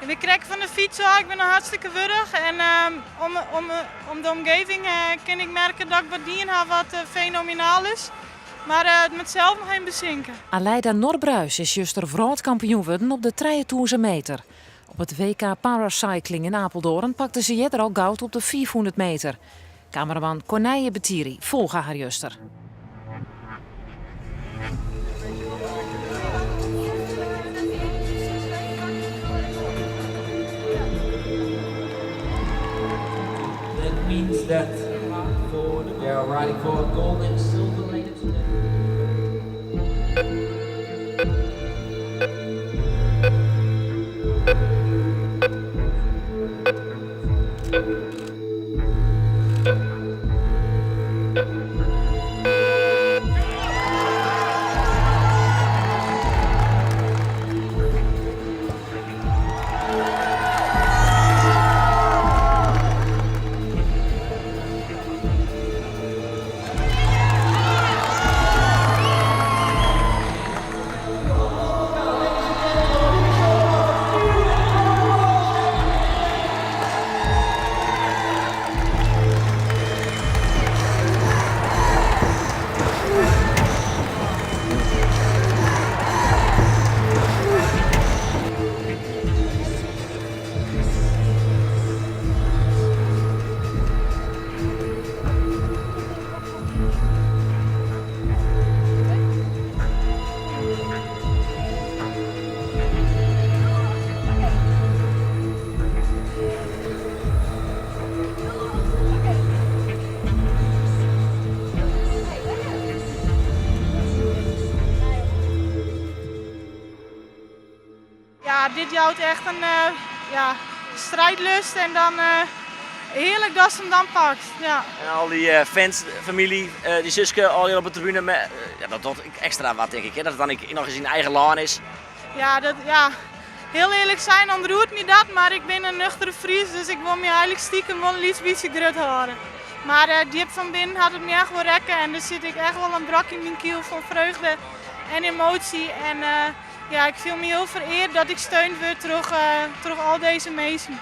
Ik bin krekt fan de fyts ôf, ik bin noch hartstikke wurch en om de omgeving kin ik merke dat ik wat dien ha wat fenomenaal is. Mar it moat sels noch even besinke. Alyda Norbruis is juster wrâldkampioen wurden op de 3000 meter. Op it WK Paracycling yn Apeldoorn pakte se earder al goud op de 500 meter. Kameraman Corneille Betiri folge har juster. That means that they are riding for gold and silver later today. Ja, dit jout echt in ja, strijdlust en dan hearlik datst him dan pakst. Ja. En al dy fans, famylje, dy suske al op de tribune, ja, dat docht ekstra wat tink ik, hè? Dat it dan ek noch ris yn eigen lân is. Ja, dat, ja, hiel earlik sein ûntroert my dat, mar ik bin in nuchtere Fries, dus ik wol my eigenlik stiekem wol in lyts bytsje grut hâlde. Mar djip fan binnen hat it my echt wol rekke en der sit ek echt wol in brok yn myn kiel fan freugde en emoasje. En ja, ik fiel my hiel fereard dat ik steund wurd troch al dizze minsken.